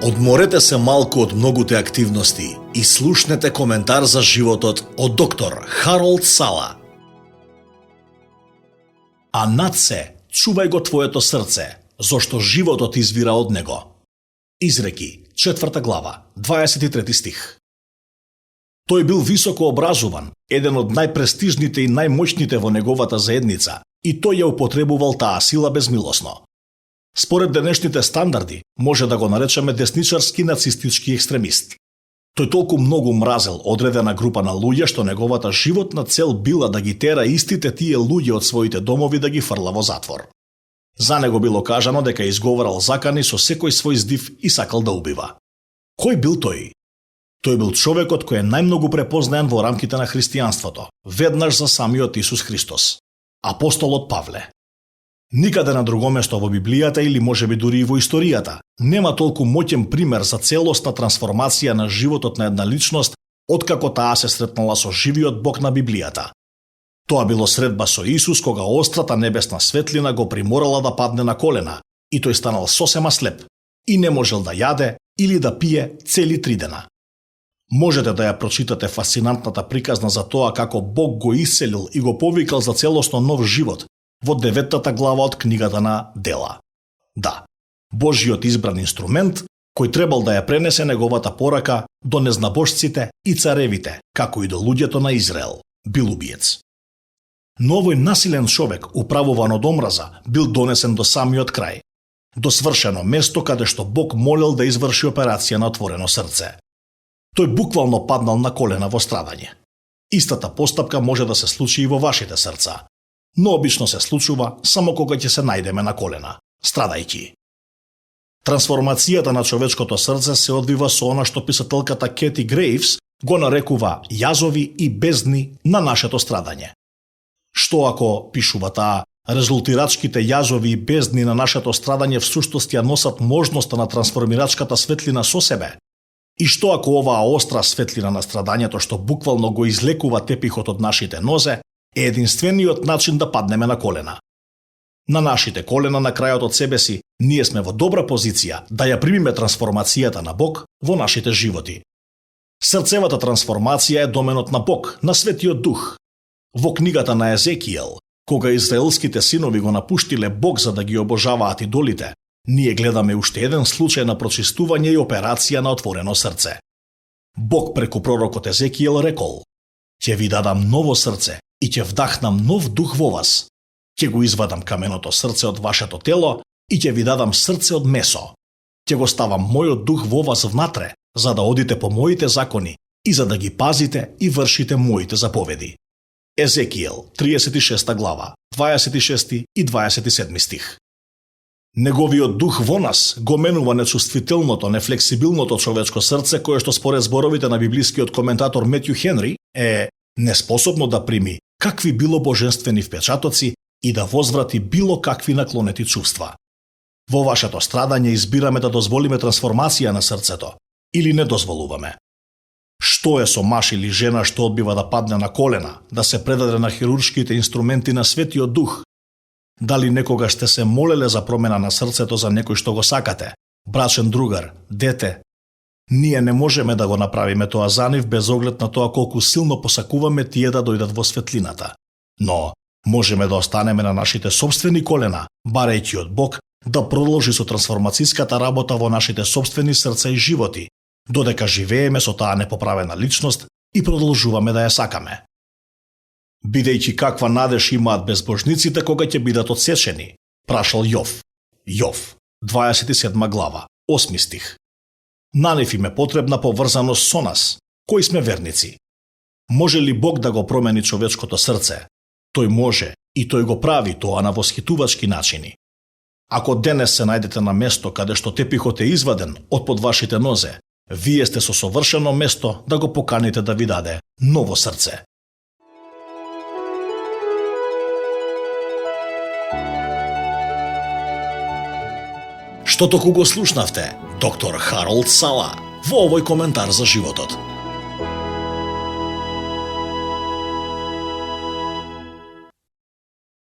Одморете се малку од многуте активности и слушнете коментар за животот од доктор Харолд Сала. А над се, чувај го твоето срце, зашто животот извира од него. Изреки, 4 глава, 23 стих. Тој бил високо образован, еден од најпрестижните и најмоćните во неговата заедница, и тој ја употребувал таа сила безмилосно. Според денешните стандарди, може да го наречеме десничарски нацистички екстремист. Тој толку многу мразел одредена група на луѓе што неговата животна цел била да ги тера истите тие луѓе од своите домови да ги фрла во затвор. За него било кажано дека изговарал закани со секој свој здив и сакал да убива. Кој бил тој? Тој бил човекот кој е најмногу препознаен во рамките на христијанството, веднаш за самиот Исус Христос, апостолот Павле. Никаде на друго место во Библијата или можеби дури и во историјата нема толку моќен пример за целосна трансформација на животот на една личност откако таа се сретнала со живиот Бог на Библијата. Тоа било средба со Исус кога острата небесна светлина го приморала да падне на колена и тој станал сосема слеп и не можел да јаде или да пие цели 3 дена. Можете да ја прочитате фасцинантната приказна за тоа како Бог го исцелил и го повикал за целосно нов живот во 9 глава од книгата на Дела. Да, Божиот избран инструмент кој требал да ја пренесе неговата порака до незнабожците и царевите, како и до луѓето на Израел, бил убиец. Но овој насилен човек, управуван од омраза, бил донесен до самиот крај, до свршено место каде што Бог молел да изврши операција на отворено срце. Тој буквално паднал на колена во страдање. Истата постапка може да се случи и во вашите срца, но обично се случува само кога ќе се најдеме на колена, страдајќи. Трансформацијата на човечкото срце се одвива со она што писателката Кети Грейвс го нарекува јазови и бездни на нашето страдање. Што ако, пишува таа, резултирачките јазови и бездни на нашето страдање в суштост ја носат можноста на трансформирачката светлина со себе? И што ако оваа остра светлина на страдањето што буквално го излекува тепихот од нашите нозе е единствениот начин да паднеме на колена? На нашите колена на крајот од себе си ние сме во добра позиција да ја примиме трансформацијата на Бог во нашите животи. Срцевата трансформација е доменот на Бог, на Светиот Дух. Во книгата на Езекијел, кога израелските синови го напуштиле Бог за да ги обожаваат идолите, ние гледаме уште еден случај на прочистување и операција на отворено срце. Бог преку пророкот Езекијел рекол: „Ќе ви дадам ново срце и ќе вдахнам нов дух во вас. Ќе го извадам каменото срце од вашето тело и ќе ви дадам срце од месо. Ќе го ставам мојот дух во вас внатре, за да одите по моите закони и за да ги пазите и вршите моите заповеди.“ Езекијел, 36 глава, 26 и 27 стих. Неговиот дух во нас го менува нечувствителното, нефлексибилното човечко срце кое што според зборовите на библискиот коментатор Метју Хенри е неспособно да прими какви било божествени впечатоци и да возврати било какви наклонети чувства. Во вашето страдање избираме да дозволиме трансформација на срцето или не дозволуваме. Што е со маж или жена што одбива да падне на колена, да се предаде на хируршките инструменти на Светиот Дух? Дали некогаш сте се молеле за промена на срцето за некој што го сакате, брачен другар, дете? Ние не можеме да го направиме тоа за нив без оглед на тоа колку силно посакуваме тие да дојдат во светлината. Но можеме да останеме на нашите собствени колена, барајќи од Бог да продолжи со трансформацијската работа во нашите собствени срца и животи, додека живееме со таа непоправена личност и продолжуваме да ја сакаме. Бидејќи каква надеж имаат безбожниците кога ќе бидат одсечени, прашал Јов. Јов, 27 глава, 8 стих. На нив им е потребна поврзаност со нас, кои сме верници. Може ли Бог да го промени човечкото срце? Тој може и тој го прави тоа на восхитувачки начини. Ако денес се најдете на место каде што тепихот е изваден од под вашите нозе, вие сте со совршено место да го поканите да ви даде ново срце. Што току го слушнавте доктор Харолд Сала во овој коментар за животот.